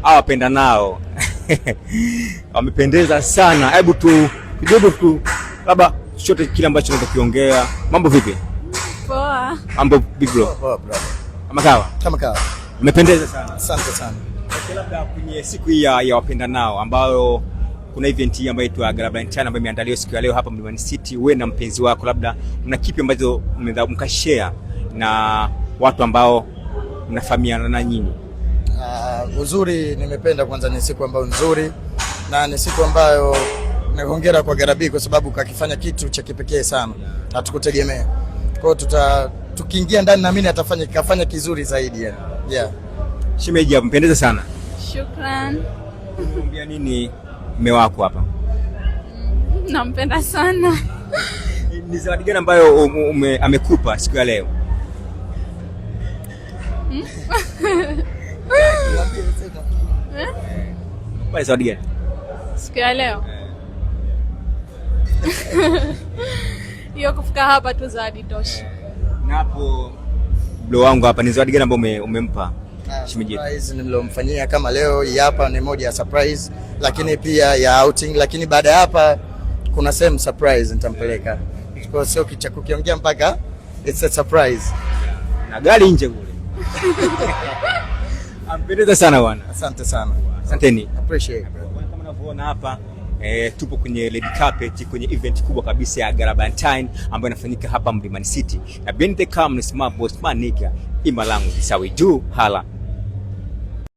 Hawa wapenda nao wamependeza sana. Hebu tu kidogo tu, labda chochote kile ambacho unaweza kuongea. Mambo vipi? Poa. Mambo big bro. Poa brother. Kama kawa. Kama kawa. Umependeza sana. Asante sana. Okay, labda kwenye siku hii ya wapenda nao ambayo kuna event hii ambayo inaitwa Galabantana ambayo imeandaliwa siku ya leo hapa Mlimani City, wewe na mpenzi wako, labda mna kipi ambacho mnaweza mkashare na watu ambao mnafahamiana na nyinyi? Uzuri nimependa kwanza, ni siku ambayo nzuri na ni siku ambayo hongera kwa Garabi kwa sababu kakifanya kitu cha kipekee sana, hatukutegemea. Kwa hiyo tukiingia ndani naamini atafanya kafanya kizuri zaidi yani. Yeah. Shemeji, mpendeza sana. Shukran. Unamwambia nini mume wako hapa? Nampenda sana. Ni zawadi gani ambayo amekupa siku ya leo? Kwa zawadi gani? Siku ya leo hiyo kufika hapa tu zawadi tosha. Na hapo bro wangu hapa ni zawadi gani ambayo umempa shemeji yetu? Surprise nilomfanyia kama leo hii hapa ni moja ya surprise, lakini pia ya outing, lakini baada ya hapa kuna same surprise nitampeleka. Kwa sio kicha kukiongea mpaka it's a surprise. Na gari nje kule. Ampendeza sana bwana. Asante sana. Asanteni. Appreciate. Bwana, kama unavyoona hapa tupo kwenye red carpet kwenye event kubwa kabisa ya Galabantine ambayo inafanyika hapa Mlimani City. Na behind the cam ni Smart Boss Manika Imalangu Isawi juu hala.